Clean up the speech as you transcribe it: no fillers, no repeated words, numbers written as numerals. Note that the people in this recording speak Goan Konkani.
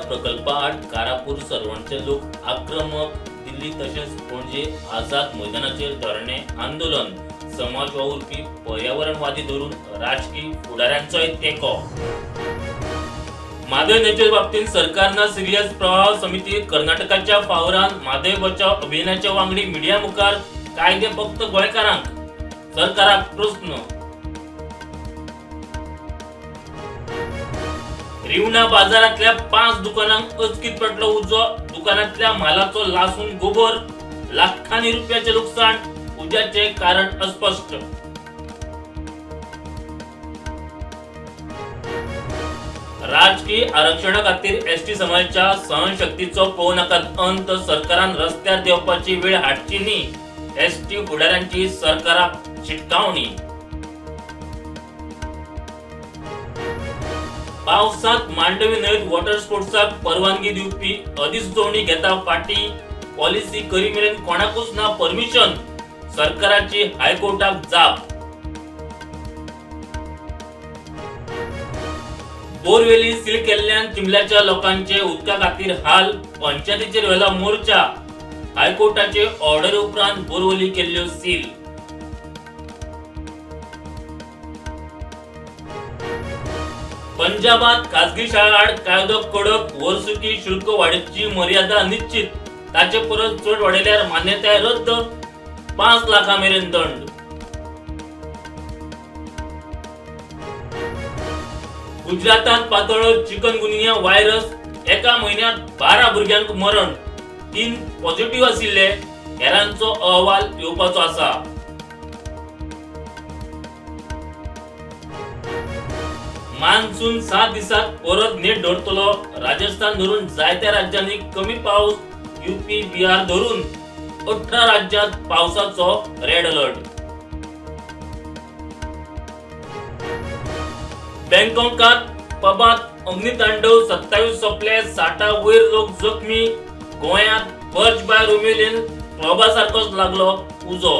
प्रकल्पा आड कारापूर सर्वणचे लोक आक्रमक. दिल्ली तशेंच पणजे आझाद मैदानाचेर धरणे आंदोलन. समाज वावुरपी, पर्यावरणवादी धरून राजकी फुडाऱ्यांचोय तेंको. म्हादय न्हंयचे बाबतींत सरकार ना सिरियस. प्रवाह समिती कर्नाटकाच्या फावरान. म्हादय बचाव अभियानाचे वांगडी मिडिया मुखार, कायदे फक्त गोंयकारांक? सरकाराक प्रस्न. रिवणा बाजारांतल्या 5 दुकानांक अचकीत पेटलो उजो. दुकानांतल्या मालाचो लासून गोबर. लाखांनी रुपयाचे लुकसाण. उज्याचे कारण अस्पष्ट. राजकी आरक्षणा खातीर एसटी समाजाच्या सहनशक्तीचो पळोवं नाकात अंत. सरकारान रस्त्यार देंवपाची वेळ हाडची न्ही, एसटी फुडाऱ्यांची सरकाराक शिटकावणी. पावसात मांडवी न्हंयत वॉटर स्पोर्ट्साक परवानगी दिवपी अधिसुचोवणी घेता फाटी. पॉलिसी करी मेरेन कोणाकूच ना परमिशन, सरकाराची हायकोर्टाक जाप. बोरवेली सील केल्ल्यान चिंबलाच्या लोकांचे उदका खातीर हाल. पंचायतीचेर व्हेला मोर्चा. हायकोर्टाचे ऑर्डर उपरांत बोरवली केल्ल्यो सील. पंजाबात खाजगी शाळा आड कायदो कडक. वर्सुकी शुल्क वाडीची मर्यादा निश्चित. ताचे परस चड वाडयल्यार मान्यताय रद्द. 5 लाखां मेरेन दंड. गुजरातांत पातळ्ळो चिकनगुनिया व्हायरस. एका म्हयन्यांत 12 भुरग्यांक मरण. 3 पॉझिटिव्ह आशिल्ले, हेरांचो अहवाल येवपाचो आसा. मान्सून 7 दिसात परत नेट धरतलो. राजस्थान धरून जायत्या राज्यांनी कमी पावस. युपी, बिहार धरून 18 राज्यांत पावसाचो रेड अलर्ट. बँकॉकात पबात अग्नितांडव. 27 सोंपले, 60 वयर लोक जखमी. गोंयांत बर्च बाय रोमियो लेन क्लबा सारकोच लागलो उजो.